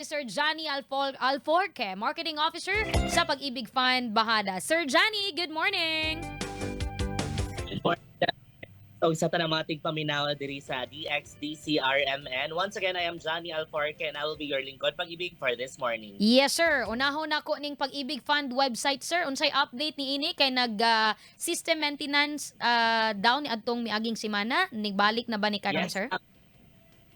Sir Johnny Alforque, Marketing Officer sa Pag-ibig Fund Bahada. Sir Johnny, good morning! So sa tanang mga tigpaminaw diri sa DXDCRMN. Once again, I am Johnny Alforque and I will be your lingkod pag-ibig for this morning. Yes, sir. Unahon nako ning Pag-ibig Fund website, sir. Unsay update ni ini kay nag system maintenance down ni adtong miaging semana? Nigbalik na ba ni karon, Yes, sir?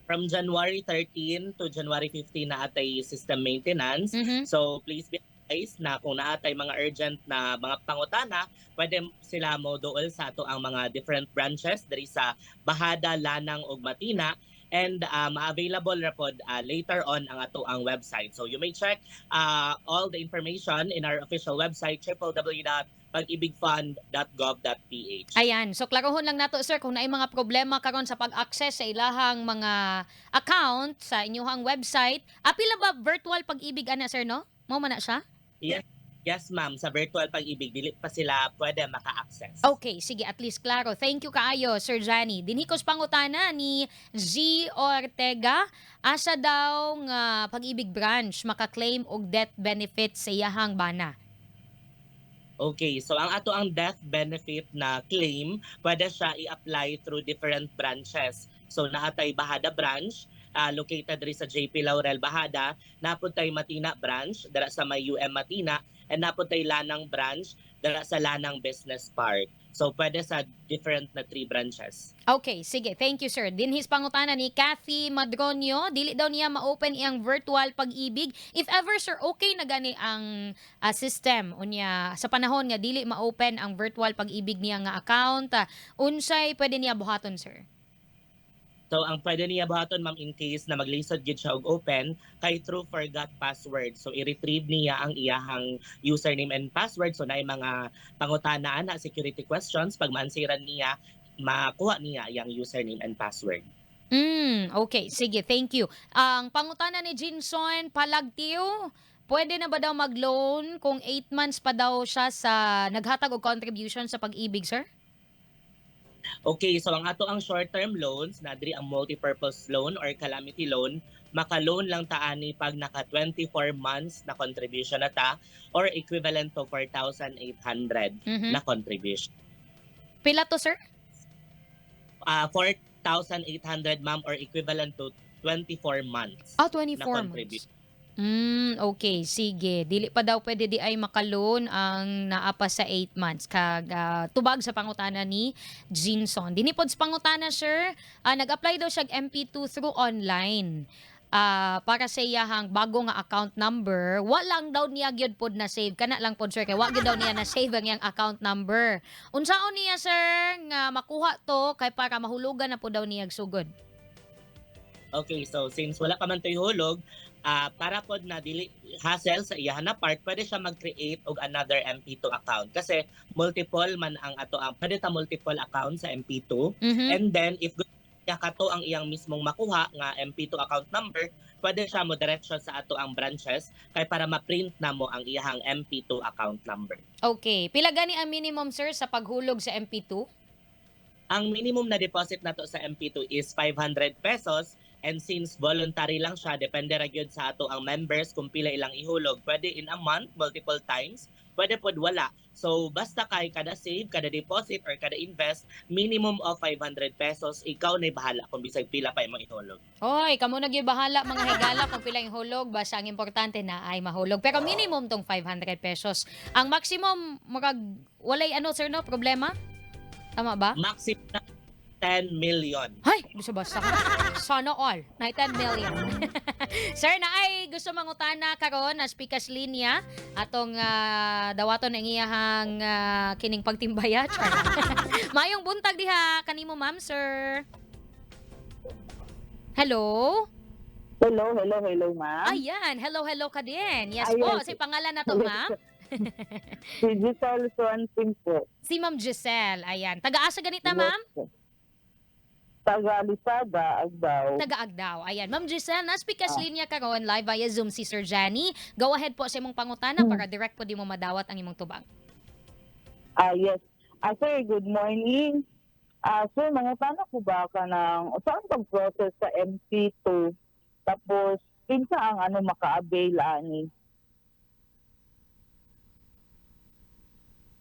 From January 13 to January 15 naa tay system maintenance. So please be advised na kung naa tay mga urgent na mga pangutana, pwede sila mo duol sa ato ang mga different branches diri sa Bahada, Lanang ug Matina and available ra pod later on ang ato ang website. So you may check all the information in our official website, www.pagibigfund.gov.ph. Ayan. So klarohon lang nato, sir, kung naay mga problema karon sa pag-access sa ilahang mga account sa inyuhang website. Apil na ba virtual Pag-ibig ana, sir, no? Mao man na siya? Yes, ma'am, sa virtual Pag-ibig dili pa sila pwede maka-access. Okay, sige, at least klaro. Thank you kaayo, Sir Johnny. Dinhi ko sa pangutana ni Z Ortega, asa daw nga Pag-ibig branch maka-claim og death benefit sa iyahang bana? Okay, so ang ato ang death benefit na claim, pwede siya i-apply through different branches. So naa tay Bahada branch, located diri sa JP Laurel Bahada, naa pod tay Matina branch dara sa may UM Matina, and naa pod tay Lanang branch dara sa Lanang Business Park. So pwede sa different na three branches. Okay, sige. Thank you, sir. Dinhi sa pangutana ni Kathy Madronio, dili daw niya ma-open iyang virtual Pag-ibig. If ever, sir, okay na gani ang system unya sa panahon nga dili ma-open ang virtual Pag-ibig niya nga account, unsay pwede niya buhaton, sir? So ang pwede niya buhaton, ma'am, in case na maglisod gid siya og open kay through forgot password. So i-retrieve niya ang iyahang username and password. So naay mga pangutana ana, security questions, pag ma-answeran niya, makuha niya iyang username and password. Okay. Sige, thank you. Ang pangutana ni Jinson Palagtiw, pwede na ba daw mag-loan kung 8 months pa daw siya sa naghatag og contribution sa Pag-ibig, sir? Okay, so ang ato ang short-term loans, na diri ang multi-purpose loan or calamity loan, maka-loan lang ta ani pag naka 24 months na contribution na ta or equivalent to 4,800 na contribution. Pila to, sir? 4,800, ma'am, or equivalent to 24 months Ah, na 24 months. contribution. Okay, sige. Dili pa daw pwede di ay makaloan ang naa pa sa 8 months kag tubag sa pangutana ni Jinson. Dinhi pod sa pangutana, sir, nag-apply daw siya og MP2 through online. Para sa iyahang bago nga account number, walang daw niya gyud pod na save. Kana lang pod, sir, kay wa gyud daw niya na save ang iyang account number. Unsaon niya, sir, nga makuha to kay para mahulugan na pod daw niya og sugod? Okay, so since wala pa man to'y hulog, para pod na dili hassle sa iyahan na part, pwede siya mag-create og another MP2 account kasi multiple man ang ato ang pwede ta multiple account sa MP2. And then if gusto niya kato ang iyang mismong makuha nga MP2 account number, pwede siya mo diretso sa ato ang branches kay para ma-print na mo ang iyahang MP2 account number. Okay, pila gani ang minimum, sir, sa paghulog sa MP2? Ang minimum na deposit nato sa MP2 is 500 pesos and since voluntary lang siya, depende ra gyud sa ato ang members kung pila ilang ihulog. Pwede in a month, multiple times, pwede pod wala. So basta kay kada save, kada deposit or kada invest, minimum of 500 pesos, ikaw na bahala kung bisag pila pa imong ihulog. Hoy, kamo na gyud bahala, mga higala, kung pila yung hulog, basta ang importante na ay mahulog. Pero minimum tong 500 pesos. Ang maximum murag walay ano, sir, no, problema? Tama ba? Maximum na 10 million. Hay, gusto basta. Sana all. Na 10 million. Sir, na ay gusto mangutana karon na speakers linya atong dawaton ang iyahang kining pagtimbaya. Char. Mayong buntag diha kanimo, ma'am, sir. Hello? Hello, hello, hello, ma'am. Ayan, hello, hello ka din. Yes Ayan. po, si pangalan na to, ma'am? Si Giselle Swanson po. Si Ma'am Giselle. Ayan. Taga-asa ganita, ma'am? Yes po. Taga Alisada, Agdao. Taga Agdao. Ayan. Ma'am Giselle, na speakers linya karon live via Zoom si Sir Johnny. Go ahead po sa imong pangutana para direct po di mo madawat ang imong tubag. Ah, yes. Ah, sir, good morning. Ah, sir, mangutana ko ba ka ng saan pag-process sa MP2? Tapos, Kinsa ang ano maka-avail ani?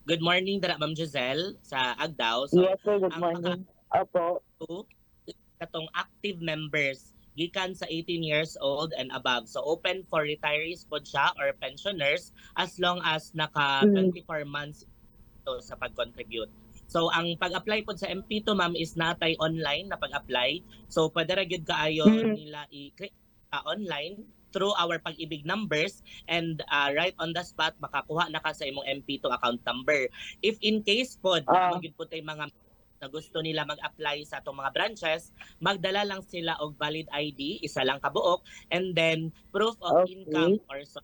Good morning dara, Ma'am Giselle sa Agdao. So Yes, sir, good ang morning. Opo. to katong active members gikan sa 18 years old and above. So open for retirees pod siya or pensioners as long as naka 24 months to sa pag-contribute. So ang pag-apply pod sa MP2, ma'am, is natay online na pag-apply. So pwede ra gyud kaayo nila i-create online through our Pag-ibig numbers and right on the spot makakuha na ka sa imong MP2 account number. If in case pod na magyud po tay mga na gusto nila mag-apply sa atong mga branches, magdala lang sila og valid ID, isa lang kabuok, and then proof of income or source of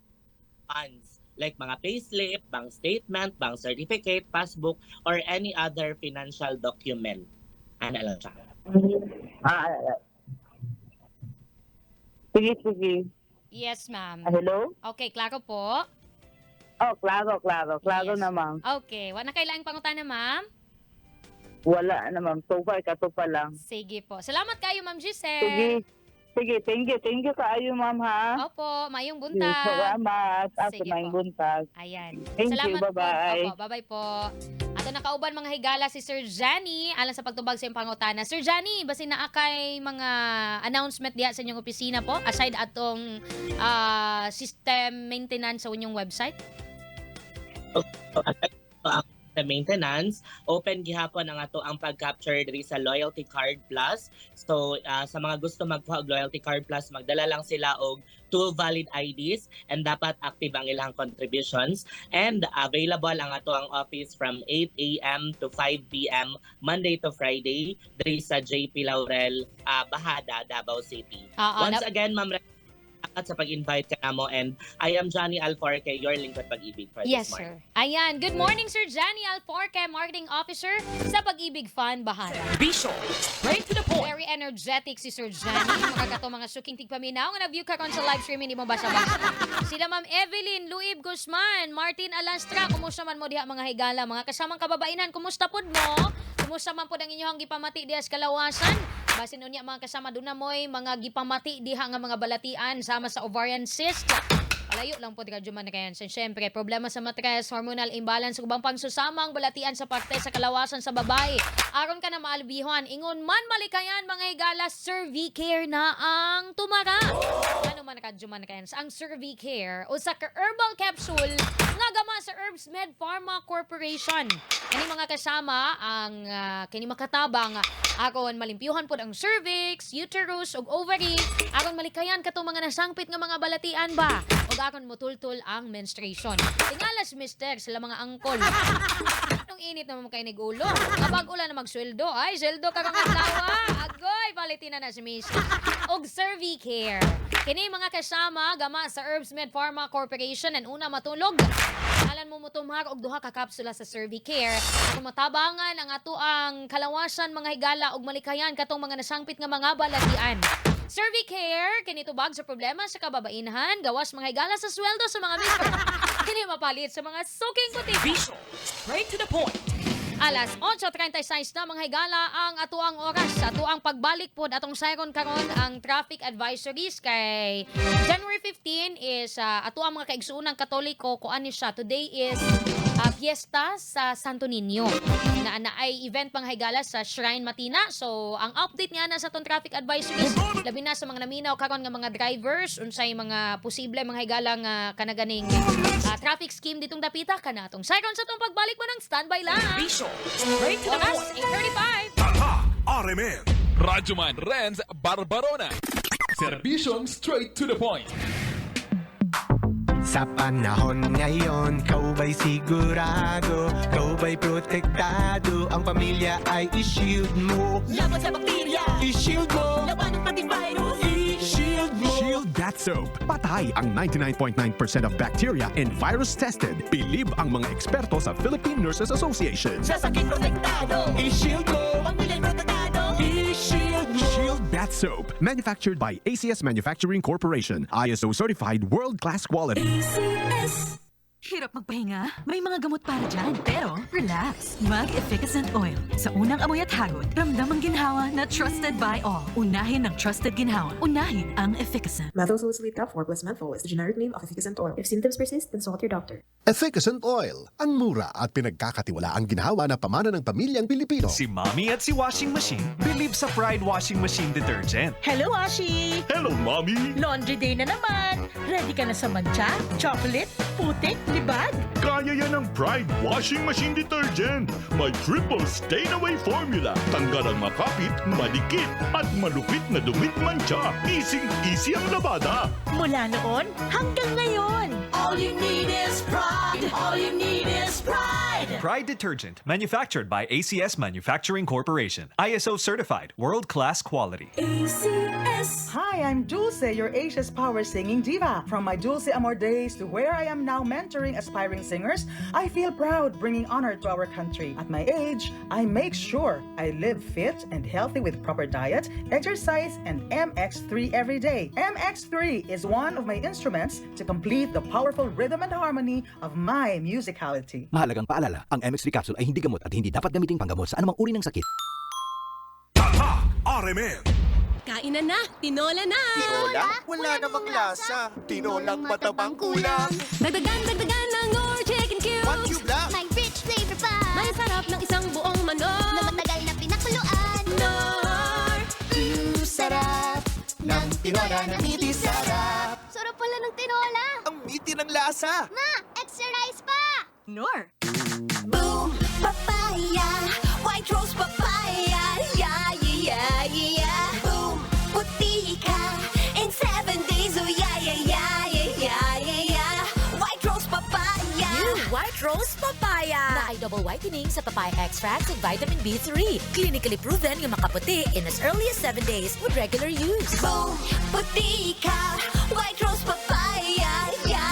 funds like mga payslip, bank statement, bank certificate, passbook, or any other financial document. Ana lang siya. Ah, ah. Sige, sige. Yes, ma'am. Ah, hello? Okay, klaro po. Oh, klaro, klaro. Klaro Yes. na, ma'am. Okay, wala na kailangang pangutana, ma'am? Wala na, ma'am. So far, kato pa lang. Sige po. Salamat kayo, Ma'am Giselle. Sige. Sige, thank you. Thank you kaayo, ma'am, ha? Opo, mayong Sige, buntag. salamat. Ako, Sige maayong po. buntag. Ayan. Thank you. Salamat po. Bye-bye. Opo, bye-bye po. Ato nakauban, mga higala, si Sir Johnny alang sa pagtubag sa iyong pangutana. Sir Johnny, basin naa kay mga announcement diha sa inyong opisina po aside atong system maintenance sa inyong website? So, aside sa the maintenance, open gihapon ang ato ang pag-capture diri sa Loyalty Card Plus. So sa mga gusto magkuha og Loyalty Card Plus, magdala lang sila og two valid IDs and dapat active ang ilang contributions, and available ang ato ang office from 8 a.m. to 5 p.m. Monday to Friday diri sa JP Laurel, Bahada, Davao City. Once again, Ma'am Re- salamat sa pag-invite ka mo and I am Johnny Alforque, your lingkod pag-ibig for Yes, this morning. sir. Ayan. Good morning, Sir Johnny Alforque, Marketing Officer sa Pag-ibig Fund Bahada. Serbisyo. Straight to the point. Very energetic si Sir Johnny. Mga kato mga suking tigpaminaw nga na-view karon sa live streaming, di mo basa-basa. Sila Ma'am Evelyn Luib Guzman, Martin Alastra, kumusta man mo diha, mga higala, mga kasamang kababainan, kumusta pod mo? Kumusta man pod ang inyong gipamati diha sa kalawasan? Basin unya, mga kasama, doon na mo'y mga gipamati diha nga mga balatian sama sa ovarian cyst. Palayo lang po radyo man kayan. So, syempre, problema sa matres, hormonal imbalance, ubang pangsusamang balatian sa parte sa kalawasan sa babae. Aron ka na maalbihan, ingon man malikayan, mga higala, Cervicare na ang tumara. Ano man radyo man kayan? Ang Cervicare, usa ka herbal capsule nga gama sa Herbs Med Pharma Corporation. Kani, mga kasama, ang kini makatabang aron malimpyuhan pod ang cervix, uterus ug ovary, aron malikayan katong mga nasangpit nga mga balatian ba ug aron mutultol ang menstruation. Tingalas mister sila, mga angkol. Anong init naman kay nig ulo? Kapag ulan na magsweldo, ay sweldo karong adlaw. Agoy, palitin na na si Miss. Og Cervicare. Kini, mga kasama, gama sa Herbs Med Pharma Corporation and una matulog. Alan mo motumhar og duha ka kapsula sa Cervicare kung matabangan ang ato ang kalawasan, mga higala, ug malikayan katong mga nasangpit nga mga balatian. Cervicare kini tubag sa problema sa kababainhan, gawas, mga higala, sa sweldo sa mga mister. Kini mapalit sa mga suking butika. Serbisyo. Straight to the point. Alas 8:36 na, mga higala, ang atuang oras. Atuang pagbalik pod atong sayron karon ang traffic advisories kay January 15 is atuang mga kaigsuonang Katoliko, kuan ni siya. Today is fiesta sa Santo Niño. Na na ay event, mga higala, sa Shrine Matina. So ang update niya na sa atong traffic advisories, labi na sa mga naminaw karon nga mga drivers, unsay mga posible, mga higala, nga kanaganing traffic scheme ditong dapita kana atong sayron sa atong pagbalik mo ng standby lang. Serbisyo. Straight to the Oras, point. 8:35. Tatak RMN. Radyoman Renz Barbarona. Serbisyong straight to the point. Sa panahon ngayon, kau ba'y sigurado? Kau ba'y protektado? Ang pamilya ay i-shield mo. Laban sa bakterya. I-shield mo. Laban ng pati virus. I-shield mo. Shield That Soap. Patay ang 99.9% of bacteria and virus tested. Bilib ang mga eksperto sa Philippine Nurses Association. Sa sakit protektado. I-shield mo. Pamilya'y protektado. I-shield mo. Shield Bath Soap. Manufactured by ACS Manufacturing Corporation. ISO certified world-class quality. ACS. Hirap magpahinga? May mga gamot para dyan. Pero, relax. Mag-Efficascent Oil. Sa unang amoy at hagod, ramdam ang ginhawa na trusted by all. Unahin ang trusted ginhawa. Unahin ang Efficascent. Methyl salicylate camphor plus menthol is the generic name of Efficascent Oil. If symptoms persist, consult your doctor. Efficascent Oil, ang mura at pinagkakatiwalaang ginhawa na pamana ng pamilyang Pilipino. Si Mommy at si Washing Machine believe sa Pride Washing Machine Detergent. Hello, Ashi! Hello, Mommy! Laundry day na naman! Ready ka na sa mantsa, chocolate, putik, libag? Kaya yan ng Pride Washing Machine Detergent. May triple stain-away formula. Tanggal ang makapit, madikit, at malupit na dumi't mantsa. Easy-easy ang labada. Mula noon hanggang ngayon! All you need is Pride! All you need is Pride! Pride Detergent, manufactured by ACS Manufacturing Corporation. ISO certified, world-class quality. ACS. Hi, I'm Dulce, your Asia's Power Singing Diva. From my Dulce Amor days to where I am now mentoring aspiring singers, I feel proud bringing honor to our country. At my age, I make sure I live fit and healthy with proper diet, exercise, and MX3 every day. MX3 is one of my instruments to complete the powerful rhythm and harmony of my musicality. Mahalagang paalala, ang MX3 capsule ay hindi gamot at hindi dapat gamiting panggamot sa anumang uri ng sakit. RMN. Kainan na! Tinola na! Tinola? Wala namang lasa. Tinolang matabang kulang. Dagdagan, dagdagan ng Knorr Chicken Cubes! One cube lang. May rich flavor pa. May sarap ng isang buong manok! Na matagal na pinakuluan. Knorr! Sarap Ng tinola na meaty sarap. Sarap pala ng tinola. Ang meaty ng lasa. Ma, extra rice pa! Knorr! Boom! Papaya! White Rose papaya! Yeah! Boom! Puti ka! In 7 days, oh yeah! White Rose papaya! New White Rose Papaya! Naay double whitening sa papaya extracts at vitamin B3. Clinically proven nga makaputi in as early as 7 days with regular use. Boom! Puti ka! White Rose papaya! Yeah!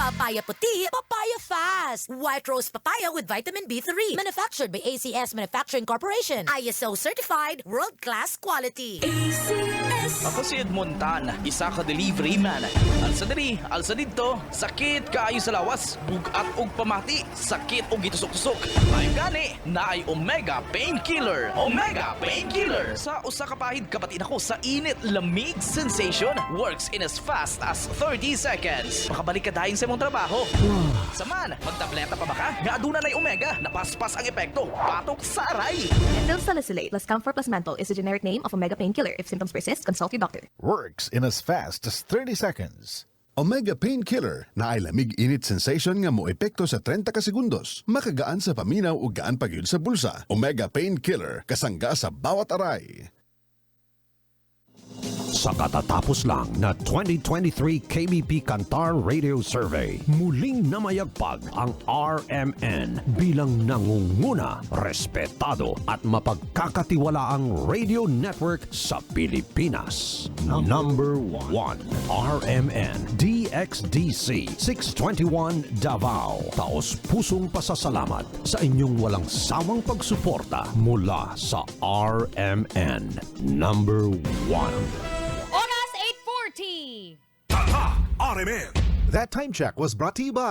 Papaya puti, papaya fast. White Rose Papaya with vitamin B3. Manufactured by ACS Manufacturing Corporation. ISO certified, world-class quality. ACS. Ako si Edmond Tan, isa ka delivery man. Alsa diri, alsa didto, sakit kaayo sa lawas, bugat og pamati, sakit og gitusok-tusok. Maayo gani, naay Omega Painkiller. Omega Painkiller. Sa usa ka pahid kabati nako sa init lamig sensation, works in as fast as 30 seconds. Makabalik ka dayon sa imong trabaho. Saman, magtableta pa ba ka? Nga aduna nay Omega, napaspas ang epekto, batok sa aray. Methyl salicylate plus camphor plus menthol is the generic name of Omega Painkiller. If symptoms persist, consult your doctor. Works in as fast as 30 seconds. Omega Painkiller naay lamig init sensation nga moepekto sa 30 ka segundos. Makagaan sa paminaw ug gaan pagyud sa bulsa. Omega Painkiller, kasangga sa bawat aray. Sa katatapos lang na 2023 KBP Kantar Radio Survey, muling namayagpag ang RMN bilang nangunguna, respetado at mapagkakatiwalaang radio network sa Pilipinas. Number 1, RMN DXDC 621 Davao. Taos pusong pasasalamat sa inyong walang sawang pagsuporta mula sa RMN Number 1. Oras 8:40. RMN. That time check was brought to you by